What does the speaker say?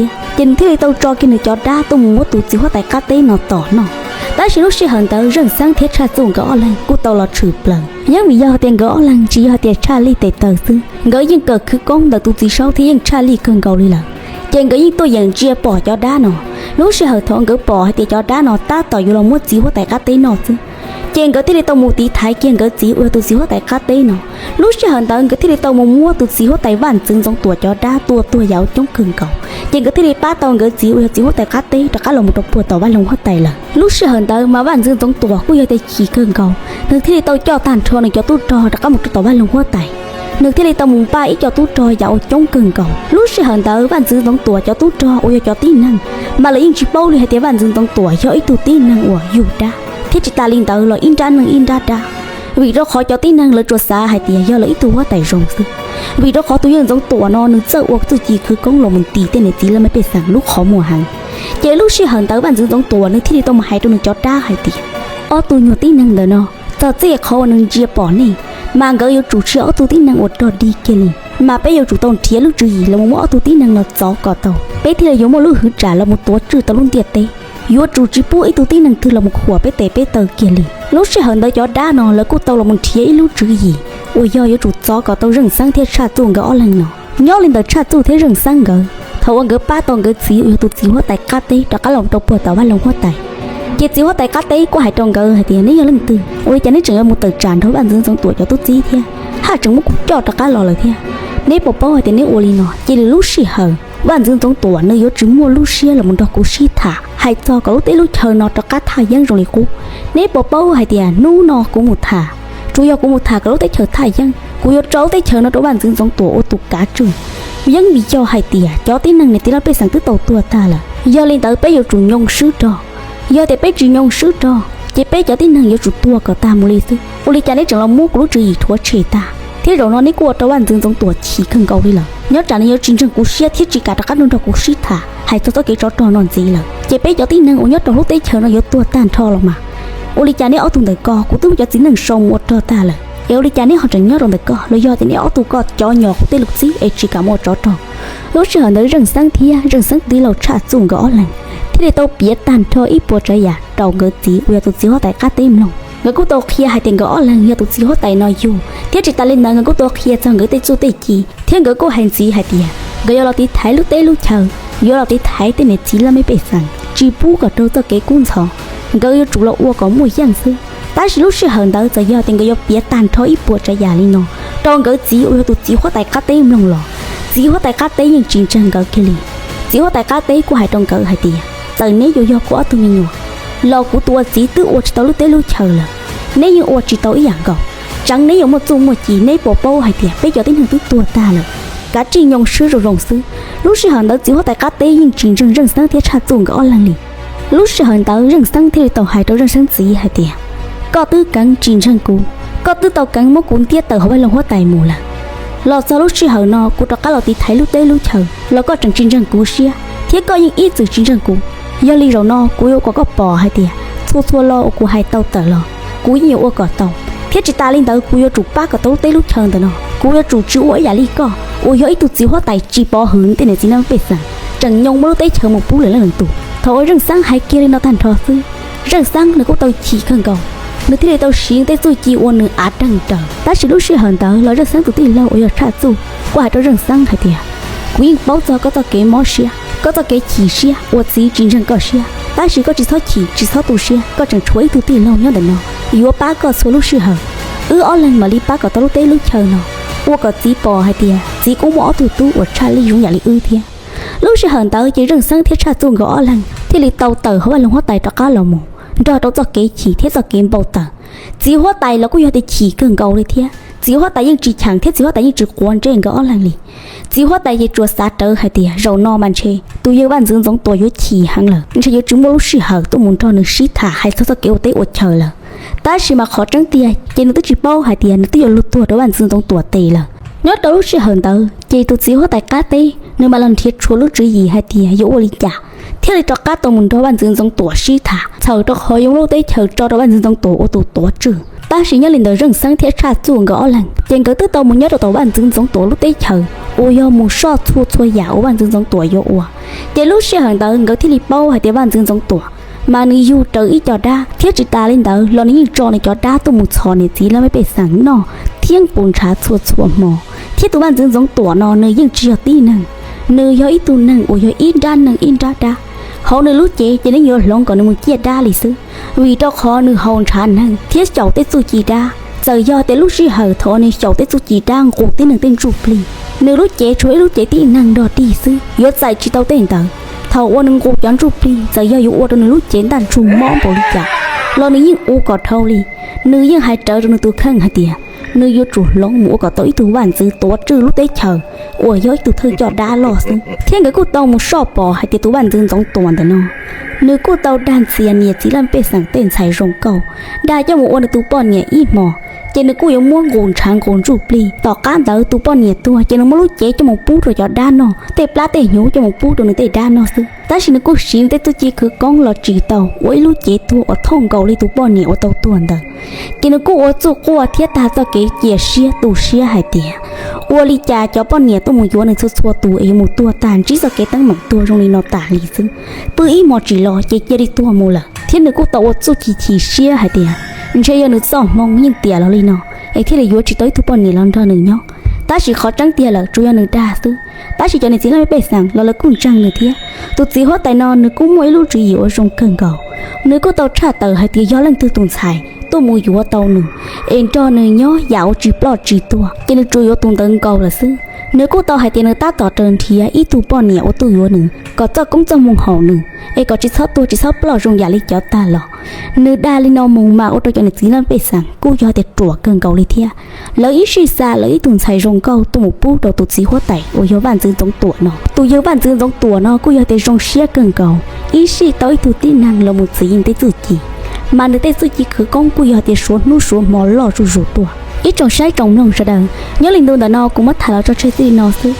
thiab, ces nws thiaj li tau tso kiag nws cov dab tuaj mus muab tus txiv huab tais qab teb no tom noj. Tab sis lub sij hawm ntawd Zeej Xeeb thiab Tshaj Txuj nkawd ob leeg kuj tau los tshwm plaws, yeeb vim yog tias nkawd ob leeg tsis yog tias tshaj lij tes taw xwb, nkawd yeej kawm khwv koob ntawm tus txiv saub thiab yeej tshaj lij kawg nkaus li lawm. Ces nkawd yeej tuaj yeem ntsia pom cov dab no. Lub sij hawm thaum nkawd pom hais tias cov dab no tab tom yuav los muab txiv huab tais qab teb noj xwb, ces nkawd thiaj li tau mus tiv thaiv kiag nkawd txiv uas yog tus txiv huab tais qab teb no. Lub sij hawm ntawd nkawd thiaj li tau mus muab tus txiv huab tais Vaj Ntxwv Ntxoov Tuam cov dab tua tuag yam uas coob kawg nkaus, ces nkawd thiaj li pab tau nkawd txiv uas yog txiv huab tais qab teb rov qab los mus rau puag tom Vaj Loog huab tais lawm. Lub sij hawm ntawd mas Vaj Ntxwv Ntxoov Tuam kuj yog tias chim kawg nkaus, nws thiaj li tau coj tag nrho nws cov tub rog rov qab mus rau tom Vaj Loog huab tais. Nws thiaj li tau mus npaj ib co tub rog yam uas coob kawg nkaus. Lub sij hawm ntawd Vaj Ntxwv Ntxoov Tuam cov tub rog uas yog cov tib neeg, mas lawv yeej tsis paub li hais tias Vaj Ntxwv Ntxoov Tuam yog ib tug tib neeg uas yug dab, thiab tsis tas li ntawd los ib nrab neeg ib nrab dab. Vim rau qhov cov tib neeg lawv tsuas xav hais tias yog lawv ib tug huab tais zoo xwb, vim rau qhov tus yawg Ntxoov Tuam no nws txawj ua txuj ci khwv koob los mus tiv tej niam txiv laj mej pej xeem lub qhov muag heev. Ces lub sij hawm ntawd Vaj Ntxwv Ntxoov Tuam nws thiaj li tau mus hais rau nws cov dab hais tias, ob tug nyuag tib neeg ntawm no, txog txij qhov uas nws ntsia pom nej, mas nkawd yuav tsum tsis yog ob tug tib neeg uas rog dig kiag li, mas peb yuav tsum tau nrhiav lub tswv yim los mus muab ob tug tib neeg no txov kom tau, peb thiaj li yuav muaj lub hwv tsam los mus tuav tswj tau lub ntiaj teb. Yuav tsum tsis pub ib tug tib neeg twg los mus khuam peb tes peb taw kiag li. Lub sij hawm ntawd cov dab no lawv kuj tau los mus nrhiav ib lub tswv yim uas yog yuav tsum txov kom tau Zeej Xeeb thiab Tshaj Txuj nkawd ob leeg no. Nyob li ntawm Tshaj Txuj thiab Zeej Xeeb nkawd, thaum uas nkawd pab tau nkawd txiv uas yog tus txiv huab tais qab teb rov qab los rau puag tom Vaj Loog huab tais, ces txiv huab tais qab teb kuj hais rau nkawd hais tias, neb yog leej twg, ua li cas neb tseem yuav mus tawm tsam nrog Vaj Ntxwv Ntxoov Tuam cov tub txib thiab, haj tseem muab kuv coj rov qab los lawm thiab? Neb puas paub hais tias neb ua li no ces lwm lub sij hawm Vaj Ntxwv Ntxoov Tuam nws yuav tsis muaj lub siab los mus nrog kuv sib tham hais txog kom lub teb lub chaw no rov qab thaj yeeb zoo li qub. Neb puas paub hais tias hnub no kuv mus tham, tsuas yog kuv mus tham kom lub teb chaws thaj yeeb, kuv yuav tso lub teb chaws no rau Vaj Ntxwv Ntxoov Tuam ua tus kav tswj. Yeeb vim yog hais tias cov tib neeg niam txiv laj mej pej xeem twb tau tuag tag lawm, yog li ntawd peb yuav tsum nyoo swb rog. Yog tias peb tsis nyoo swb rog ces peb cov tib neeg yuav tsum tuag kom tag mus li xwb. Ua li cas neb tseem los muab kuv lub tswv yim rhuav tshem tag, thiab zaum no neb kuj ua rau Vaj Ntxwv Ntxoov Tuam chim kawg nkaus li lawm. Nyob tsam nws yuav tsis ntseeg kuv siab thiab tsis kam rov qab nrog kuv sib tham hais txog txoj kev tsov rog no ntxiv lawm, ces peb cov tib neeg uas nyob rau lub teb chaws no yuav tuag tag nrho los mas. Ua li cas neb ob tug ntawm ko kuv twb muab cov txiv neej sau mus ua rog tag lawm, es ua li cas neb ho tseem nyob rau ntawm ko? Los yog tias neb ob tug ko cov nyom kuv tej lus txib es tsis kam mus ua tsov rog? Lub sij hawm ntawd Zeej Xeeb thiab Zeej Xeeb tij laug Tshaj Txuj nkawd ob leeg thiaj li tau piav tag nrho ib puas tsav yam rau nkawd txiv uas yog tus txiv huab tais qab teb mloog. Nkawd kuj tau qhia hais tias nkawd ob leeg yog tus txiv huab tais no yug, thiab tsis tas li ntawd nkawd kuj tau qhia txog nkawd tej txuj tej ci, thiab nkawd kuj hais ntxiv hais tias nkawd yuav los tiv thaiv lub teb lub chaw, yuav los tiv thaiv tej niam txiv laj mej pej xeem, tsis pub kom raug txoj kev kub ntxhov. Nkawd yuav tsum los ua kom muaj yeej xwb. Tab sis lub sij hawm ntawd txawm yog tias nkawd yuav piav tag nrho ib puas tsav yam li no rau nkawd txiv uas yog tus txiv huab tais qab teb mloog los, txiv huab tais qab teb yeej tsis ntseeg nkawd kiag li. Txiv huab tais qab teb kuj hais rau nkawd hais tias, txawm neb yuav yog kuv ob tug me nyuam los kuv tus ua txiv twb ua tsis tau lub teb lub chaw lawm, neb yeej ua tsis tau ib yam nkaus. Tseev neb yuav muaj txuj muaj ci, neb puas paub hais tias peb cov tib neeg twb tuag tag lawm? Kav tsij nyoo swb zoo zoo xwb. Lub sij hawm ntawd txiv huab tais qab teb yeej tsis ntseeg Zeej Xeeb thiab Tshaj Txuj nkawd ob leeg li. Lub sij hawm ntawd Zeej Xeeb thiaj li tau hais rau Zeej Xeeb txiv hais tias, koj twb keev tsis ntseeg kuv, koj twb tau keev muab kuv ntiab tawm hauv Vaj Loog huab tais mus lawm. Los txog lub sij hawm no kuv rov qab los tiv thaiv lub teb lub chaw los koj tseem tsis ntseeg kuv siab thiab koj yeej ib txwm tsis ntseeg kuv. Yog li zaum no kuv yuav kom koj pom hais tias txhua txhua lo uas kuv hais tau tawm los kuv yeej yuav ua kom tau, thiab tsis tas li ntawd kuv yuav tsum pab kom tau lub teb lub chaw ntawm no. Kuv yuav tsum tsis ua ib yam li koj uas yog ib tug txiv huab tais tsis pov hwm tej niam txiv laj mej pej xeem, tseem nyoo muab lub teb chaws mus pub lwm leej lwm tus. Thaum uas Zeej Xeeb hais kiag li no tag nrho xwb, Zeej Xeeb nws kuj tau chim kawg nkaus, nws thiaj li tau siv tej txuj ci ua nws av deeg raws. Tab sis lub sij hawm ntawd los Zeej Xeeb tus tij laug uas yog Tshaj Txuj kuj hais rau Zeej Xeeb hais tias, kuv yeej paub txog koj txoj kev mob siab, koj txoj kev chim siab uas txiv tsis ntseeg koj siab, tab sis koj tsis txhob chim tsis txhob tu siab, koj tseem tshuav ib tug tij laug nyob ntawm no yuav pab koj txhua lub sij hawm. Wb ob leeg mam li pab kom tau lub teb lub chaw no, ua kom txiv pom hais tias txiv kuj muaj ob tug tub uas tshaj lij zoo yam li wb thiab. Lub sij hawm ntawd ces Zeej Xeeb thiab Tshaj Txuj nkawd ob leeg thiaj li tau tawm hauv Vaj Loog huab tais rov qab los mus, nrog rau txoj kev chim thiab txoj kev npau taws. Txiv huab tais los kuj yog tias chim kawg nkaus li thiab, txiv huab tais yeej tsis cheem thiab txiv huab tais yeej tsis quav ntsej nkawd ob leeg li. Txiv huab tais ces tsuas xav rawv hais tias zaum no mas ntshe tus yawg Vaj Ntxwv Ntxoov Tuam yuav chim heev lawm, ntshe yuav tsis muaj lub sij hawm tuaj mus nrog nws sib tham hais txog txoj kev ua teb ua chaw lawm. Tab sis mas qhov tseeb tiag ces nws twb tsis paub hais tias nws twb yuav luag tuag rau Vaj Ntxwv Ntxoov Tuam tes lawm. Nyob rau lub sij hawm ntawd ces tus txiv huab tais qab teb nws mam los nrhiav tshuaj lub tswv yim hais tias yuav ua li cas thiaj li rov qab tau mus nrog Vaj Ntxwv Ntxoov Tuam sib tham, txhawm rau qhov yuav muab lub teb chaws tso rau Vaj Ntxwv Ntxoov Tuam ua tus tuav tswj. Tab sis nyob li ntawd Zeej Xeeb thiab Tshaj Txuj nkawd ob leeg ces nkawd twb tau mus nyob rau tom Vaj Ntxwv Ntxoov Tuam lub teb chaws uas yog mus soj txhua txhua yam uas Vaj Ntxwv Ntxoov Tuam yuav ua. Ces lub sij hawm ntawd nkawd thiaj li paub hais tias Vaj Ntxwv Ntxoov Tuam mas nws yug raws ib co dab, thiab tsis tas li ntawd los nws yeej tso nws cov dab tuaj mus txhos niam txiv laj mej pej xeem noj thiab nqus ntshav txhua txhua hmo. Thiab tus Vaj Ntxwv Ntxoov Tuam no nws yeej tsis yog tib neeg, nws yog ib tug neeg uas yog ib nrab neeg ib nrab dab. Hauv nws lub cev ces nws yuav hloov kom nws mus ciaj dab li xwb, vim rau qhov nws haus ntshav neeg thiab xyaum tej txuj ci dab. Txawm yog tias lub sij hawm thaum uas nws xyaum tej txuj ci dab nqus tib neeg tej ntsuj plig, nws lub cev tshuav ib lub cev tib neeg dog dig xwb, yuav txais tsis tau tej ntawd. Thaum uas nws nqus cov ntsuj plig, txawm yog yuav ua rau nws lub cev ntaj ntsug mob npaum li cas los nws yeej ua kom dhau li. Nws yeej hais rawv rau nws tus kheej hais tias nws yuav tsum hloov mus ua kom tau ib tug vaj ntxwv tuav tswj lub teb chaws uas yog ib tug thawj coj dab loj xwb. Thiab nkawd kuj tau mus soj pom hais tias tus Vaj Ntxwv Ntxoov Tuam ntawm no nws kuj tau dag ntxias niam txiv laj mej pej xeem tej ntxhais zoo nkauj, dag coj mus ua nws tus poj niam ib hmos. Ces nws kuj yuav muab nqus ntshav nqus ntsuj plig, tom qab ntawd tus poj niam tuag ces nws muab lub cev coj mus pub rau cov dab noj, tej plab tej hnyuv coj mus pub rau nws tej dab noj xwb. Tab sis nws kuj siv nws tej txuj ci khawv koob los tsim tau ua ib lub cev tuag uas thooj nkaus li tus poj niam uas tau tuag ntawd. Ces nws kuj ua txuj quaj thiab tag txoj kev cia siab tu siab hais tias ua li cas cov poj niam tuaj mus yuav nws txhua txhua tus es yuav mus tuag tag ntsib txoj kev teeb meem tuag zoo li no tas li xwb. Pw ib hmos tsis los ces cia li tuag mus lawm. Thiab nws kuj tau ua txuj ci chim siab hais tias ntshe yog nws txoj hmoo yeej tiam los li no es thiaj li yuav tsis tau ib tug poj niam los nrog nws nyob. Tab sis qhov tseeb tiag lawm tsuas yog nws dag xwb. Tab sis cov niam txiv laj mej pej xeem los lawv kuj ntseeg nws thiab. Tus txiv huab tais no nws kuj muaj ib lub tswv yim uas zoo kawg nkaus. Nws kuj tau tshaj tawm hais tias yog leej twg tus ntxhais tuaj mus yuav tau nws es nrog nws nyob yam uas tsis ploj tsis tuag ces nws tsuas yuav tus ntawd nkaus lawm xwb. Nws kuj tau hais tias nws tab tom raws nrhiav ib tug poj niam uas tuaj yuav nws kom txoj koob txoj hmoo haum nws es kom tsis txhob tuag tsis txhob ploj zoo yam li cov tag los. Nws dag li no mus mas ua rau cov niam txiv laj mej pej xeem kuj yog tias ruam kawg nkaus li thiab. Lawv ib sij xa lawv ib tug ntxhais zoo nkauj tuaj mus pub rau tus txiv huab tais uas yog Vaj Ntxwv Ntxoov Tuam no. Tus yawg Vaj Ntxwv Ntxoov Tuam no kuj yog tias zoo siab kawg nkaus, ib sij tau ib tug tib neeg los mus txwv nws tej txuj ci, mas nws tej txuj ci khawv koob kuj yog tias suav hnub suav hmo loj zuj zus tuaj. Ib tsoom saib tsoom mloog sawv daws, nyob li ntu ntawm no kuv muab tham los tso tseg txij li no xwb.